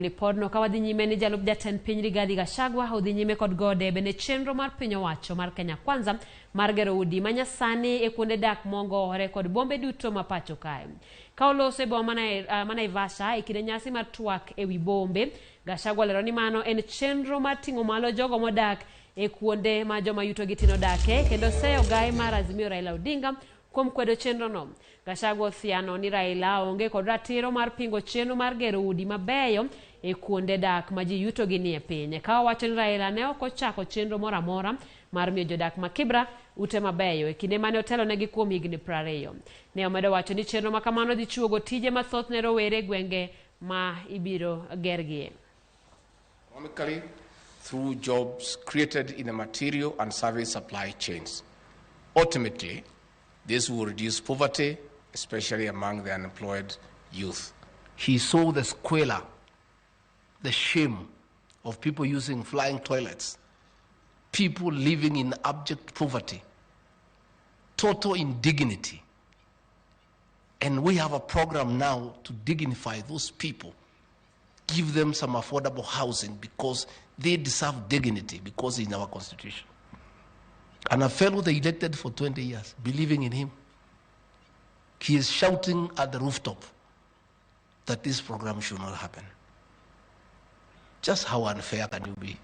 Lipodno ka wadhi nyime ni jalup jatend piny Rigathi Gachagua odhi nyime kod go debe ne chenro mar piny owacho mar Kenya Kwanza mar gero udi ma nyasani e kuonde dak mongowore kod bombe duto ma pacho kae. Ka oloso e boma ma Naivasha e kinde nyasi mar twak e wi bombe, Gachagua olero ni mano en chenro mar ting'o malo jogo modak e kuonde ma joma yutogi tin odake kendo seyo gai mar Azimio Raila Odinga kuom kwedo chenrono. Gachagua othiano ni Raila onge kod ratiro mar pingo chenro mar gero udi mabeyo e kuonde dak ma ji yutogi nie piny. Ka owacho ni Raila ne ok ochako chenro moro amora mar miyo jodak ma Kibra ute mabeyo e kinde mane otelonegi kuom higni 20. Ne omedo wacho ni chenro ma kamano dhi chuogo tije mathoth ne rowere e gwenge ma ibiro gergie. Economically through jobs created in the material and service supply chains. Ultimately, this will reduce poverty, especially among the unemployed youth. He saw the squalor, the shame of people using flying toilets, people living in abject poverty, total indignity. And we have a program now to dignify those people, give them some affordable housing because they deserve dignity because in our constitution. And a fellow they elected for 20 years, believing in him, he is shouting at the rooftop that this program should not happen. Just how unfair can you be?